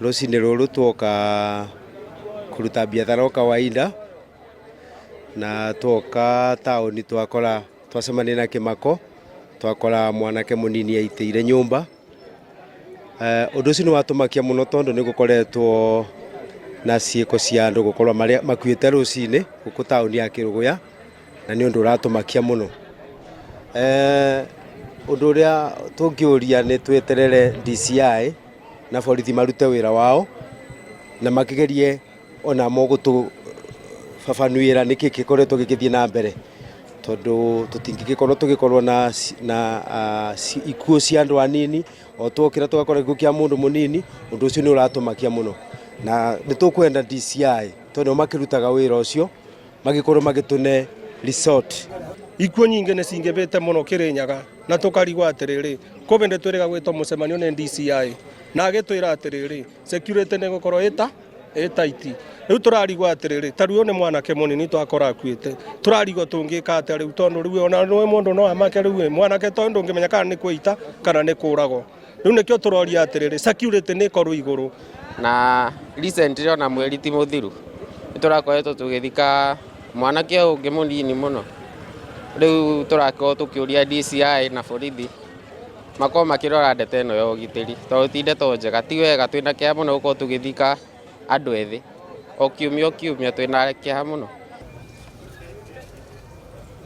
Rũcinĩ rũrũ tuoka kũruta biathara o kawaida na tuoka taũni twakora twacemania na kĩmako, twakora mwanake mũnini aitĩire nyũmba. Ũndũ ũcio nĩ watũmakia mũno tondũ nĩ gũkoretwo na ciĩko cia andũ gũkorwo makuĩte rũcinĩ gũkũ taũni ya Kĩrũgũya na nĩ ũndũ ũratũmakia mũno. Ũndũ ũrĩa tũngĩũria nĩ tweterere DCI na borithi marute wĩra wao na makĩgerie onamo gũtũbabanuĩra nĩkĩ gĩkoretwo gĩgĩthiĩ na mbere, tondũ tũtingĩgĩkorwo tũgĩkorwo na ikuũ cia andũ anini, o twokĩra tũgakora gĩkuũ kĩa mũndũ mũnini, ũndũ ũcio nĩ ũratũmakia mũno. Na nĩ tũkwenda DCI tondũ nĩo makĩrutaga wĩra ũcio, magĩkorwo magĩtũne resort. Ikuũ nyingĩ nĩ cingĩbĩte mũno Kĩrĩnyaga na tũkarigwo atĩrĩrĩ, kũbĩndĩ twĩrĩga gwĩtwo mũcemanio nĩ DCI na agĩtwĩra atĩrĩrĩ, security nĩ ĩgũkorwo ĩta ĩ tight. Rĩu tũrarigwo atĩrĩrĩ, ta rĩu ũyũ nĩ mwanake mũnini twakora akuĩte, tũrarigwo tũngĩka atĩa rĩu tondũ rĩu ona nĩ mũndũ no amake rĩu ĩ, mwanake tondũ ndũngĩmenya kana nĩ kwĩita kana nĩ kũragwo. Rĩu nĩkĩo tũroria atĩrĩrĩ, security nĩ ĩkorwo igũrũ. Na recently ona mweri ti mũthiru nĩ tũrakoretwo tũgĩthika mwanake ũngĩ mũnini mũno. Rĩu tũrakorwo tũkĩũria DCI na borithi makorwo makĩrora ndeto ĩno ya ũgitĩri tondũ ti ndeto njega, ti wega, twĩna kĩeha mũno gũkorwo tũgĩthika andũ ethĩ o kiumia o kiumia twĩna kĩeha mũno.